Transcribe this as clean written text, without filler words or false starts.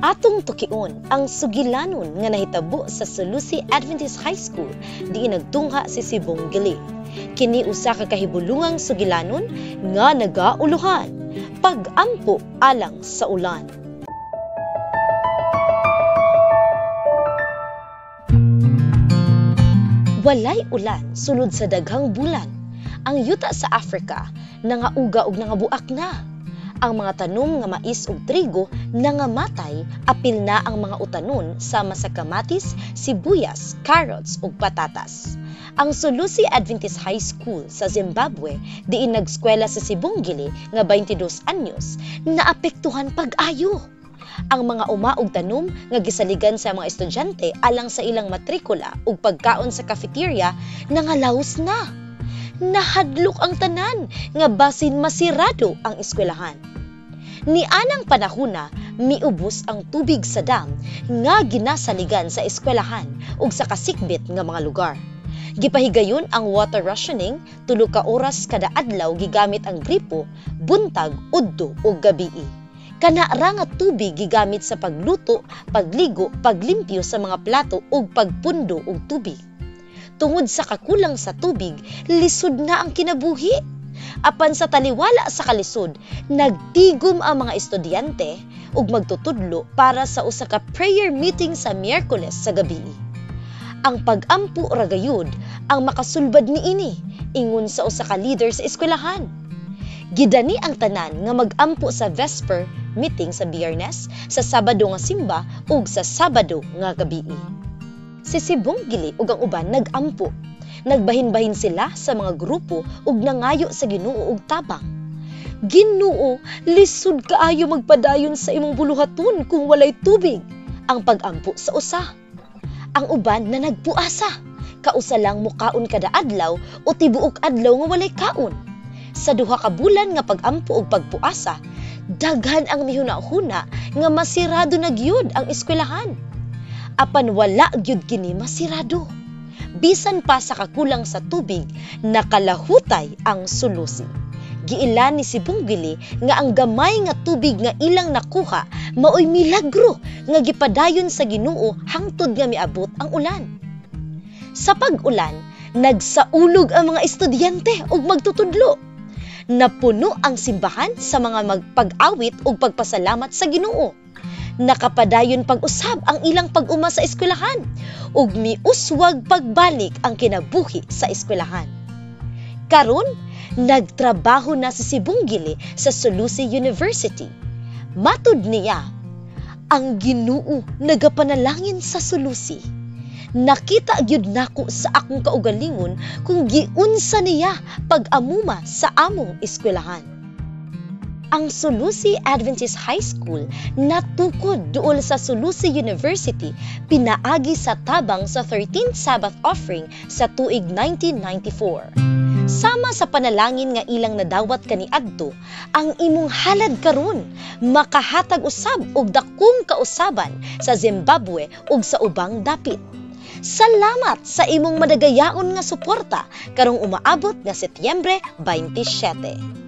Atong tukion ang sugilanon nga nahitabo sa Solusi Adventist High School diin nagtungha si Sibongile. Kini usa ka kahibulungang sugilanon nga nagauluhan, Pag-ampo alang sa ulan. Walay ulan sulod sa daghang bulan. Ang yuta sa Africa nangauga og nangabuak na. Ang mga tanom nga mais ug trigo nangamatay, apil na ang mga utanon sama sa kamatis, sibuyas, carrots ug patatas. Ang Solusi Adventist High School sa Zimbabwe, diin nagskwela sa Sibongile nga 22 anyos, naapektuhan pag-ayo. Ang mga uma ug tanom nga gisaligan sa mga estudyante alang sa ilang matrikula ug pagkaon sa cafeteria nangalaos na. Nahadlok ang tanan nga basin masirado ang eskwelahan. Nianang panahuna, miubos ang tubig sa dam nga ginasaligan sa eskwelahan ug sa kasikbit nga mga lugar. Gipahigayon ang water rationing, 3 ka oras kada adlaw gigamit ang gripo, buntag, udto ug gabii. Kana ra nga tubig gigamit sa pagluto, pagligo, paglimpyo sa mga plato ug pagpundo og tubig. Tungod sa kakulang sa tubig, lisod na ang kinabuhi. Apan sa taliwala sa kalisod, nagtigom ang mga estudyante ug magtutudlo para sa usa ka prayer meeting sa Miyerkules sa gabi. Ang pag-ampo ra gayud ang makasulbad niini, ingon sa usa ka leader sa eskwelahan. Gidani ang tanan nga mag-ampo sa Vesper meeting sa Biyernes, sa Sabado nga simba ug sa Sabado nga gabii. Si Sibongile ug ang uban nag-ampo. Nagbahin-bahin sila sa mga grupo ug nangayo sa Ginoo og tabang. "Ginoo, lisod kaayo magpadayon sa imong buluhaton kung walay tubig," ang pag-ampo sa usa. Ang uban na nagpuasa, kausa lang mukaon kada adlaw o tibuok adlaw nga walay kaon. Sa 2 ka bulan nga pag-ampo ug pagpuasa, daghan ang mihuna-huna nga masirado na gyud ang eskwelahan. Apan wala gyud kini masirado. Bisan pa sa kakulang sa tubig, nakalahutay ang Solusi. Giila ni Sibongile nga ang gamay nga tubig nga ilang nakuha maoy milagro nga gipadayon sa Ginoo hangtod nga miabot ang ulan. Sa pag-ulan, nagsaulog ang mga estudyante ug magtutudlo. Napuno ang simbahan sa mga magpag-awit ug pagpasalamat sa Ginoo. Nakapadayon pag-usab ang ilang pag-uma sa eskwelahan ug miuswag pagbalik ang kinabuhi sa eskwelahan. Karon, nagtrabaho na si Sibongile sa Solusi University. Matud niya, "Ang Ginoo nagapanalangin sa Solusi. Nakita gyud nako sa akong kaugalingon kung giunsa niya pag-amuma sa among eskwelahan." Ang Solusi Adventist High School natukod duol sa Solusi University pinaagi sa tabang sa 13th Sabbath offering sa tuig 1994. Sama sa panalangin nga ilang nadawat kaniadto, ang imong halad karon makahatag usab og dakong kausaban sa Zimbabwe ug sa ubang dapit. Salamat sa imong madagayaon nga suporta karong umaabot nga Setyembre 27.